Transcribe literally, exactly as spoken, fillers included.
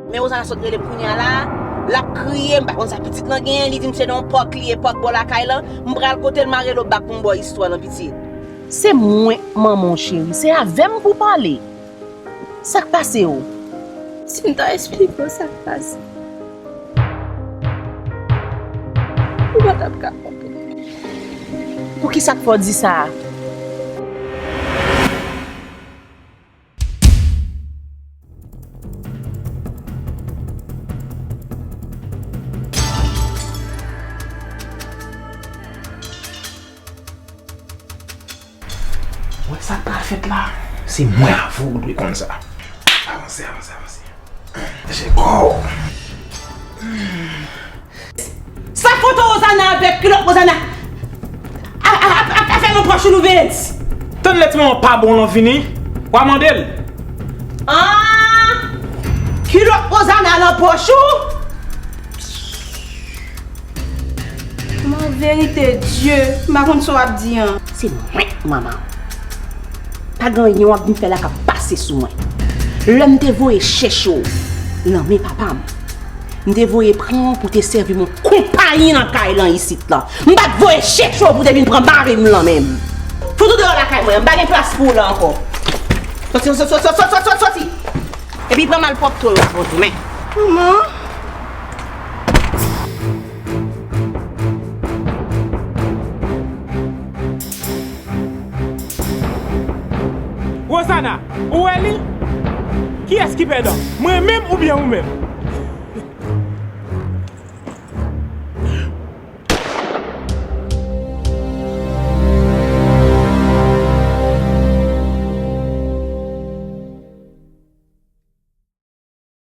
Men Rosana sot rele m kounye a la, l ap kriye, m pa konn sa pitit lan genyen, li di m se nan yon pòk li ye, pòk bò lakay lan. M pral kote l, m a rele w bak pou m ba w istwa lan pitit. Se mwen k manman w cheri, se avè m pou w pale. Sa k pase w? Si m ta esplike w sa k pase, ou pa t ap ka konprann. Poukisa k fè w di sa? Ou wè sa k pral fèt la? Se mwen avè w dwe konn sa. Avanse, avanse, avanse. Jekò. Sa foto Rosana avèk kilòt Rosana a, a, a, a, a fè nan pòch ou, Louvens? Tann lè ti manman pa bon lan vini, w a mande l. Ah! Kilòt Rosana lan pòch ou? Manman, verite Dye, m pa konn sa w ap di an. Se mwen k manman w. Pa gen anyen w ap vin fè la k ap pase sou mwen. Lè m te voye chèche w lan men papa m, m te voye pran w pou te sèvi m yon konpayi nan kay lan isit lan. M pa t voye chèche w pou te vin pran mari m lan menm. Fout ou deyò lakay mwen, m pa gen plas pou ou la ankò. Soti, soti, soti, soti, soti, soti. Epi pran malpwòpte w tou men. Manman. Rosana, ou wè li? Kiyès ki pèdan? Mwen menm oubyen ou menm?